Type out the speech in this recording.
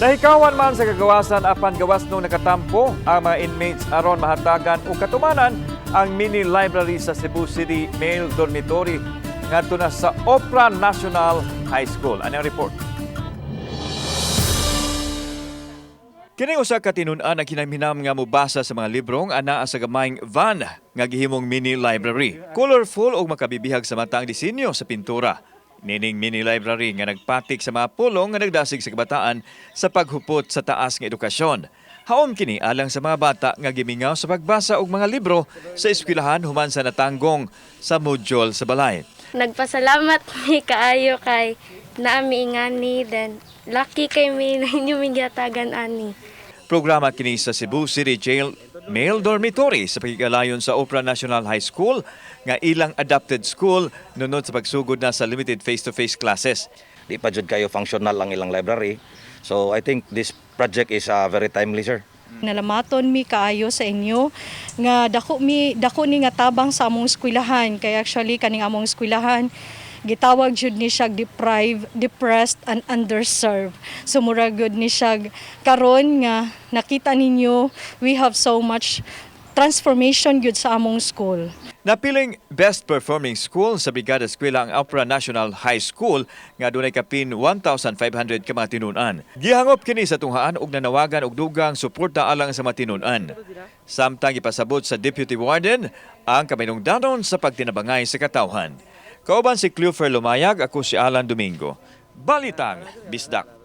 Nahikawan man sa kagawasan apan gawas nung nakatampo ang mga inmates aron mahatagan og katumanan ang mini library sa Cebu City Male Dormitory ngadto na sa Opra National High School. Ano ang report? Kini usa ka tinun-an ang hinamhinam nga mobasa sa mga librong anaa sa gamayng van nga gihimong mini library. Colorful ug makabibihag sa mata ang disenyo sa pintura. Nining mini library nga nagpatik sa mga pulong nga nagdasig sa kabataan sa paghupot sa taas nga edukasyon. Haom kini alang sa mga bata nga gimingaw sa pagbasa og mga libro sa eskwelahan human sa natanggong sa module sa balay. Nagpasalamat mi kaayo kay naa mi ingani, then lucky kay mi na inyo mi gihatagan ani. Programa kini sa Cebu City Jail Male Dormitory sa pagkikalayon sa Opra National High School nga ilang adapted school nunod sa pagsugod na sa limited face-to-face classes. Di pa jud kayo functional ang ilang library. So I think this project is very timely, sir. Nalamaton mi kaayo sa inyo nga dako mi dako ni nga tabang sa among eskwelahan, kay actually kaning among eskwelahan gitawag jud ni siya deprived, depressed and underserved. So murag gyud ni siya karon nga nakita ninyo, we have so much transformation gyud sa among school. Napiling Best Performing School sa Brigada Eskwela ang Opra National High School nga dunay kapin 1,500 ka mga tinun-an. Gihangop kini sa tunghaan ug nanawagan og dugang suporta alang sa mga tinun-an. Samtang ipasabot sa Deputy Warden ang kaminungdanon sa pagtinabangay sa katawhan. Kauban si Cleofer Lumayag, ako si Alan Domingo. Balitang Bisdak.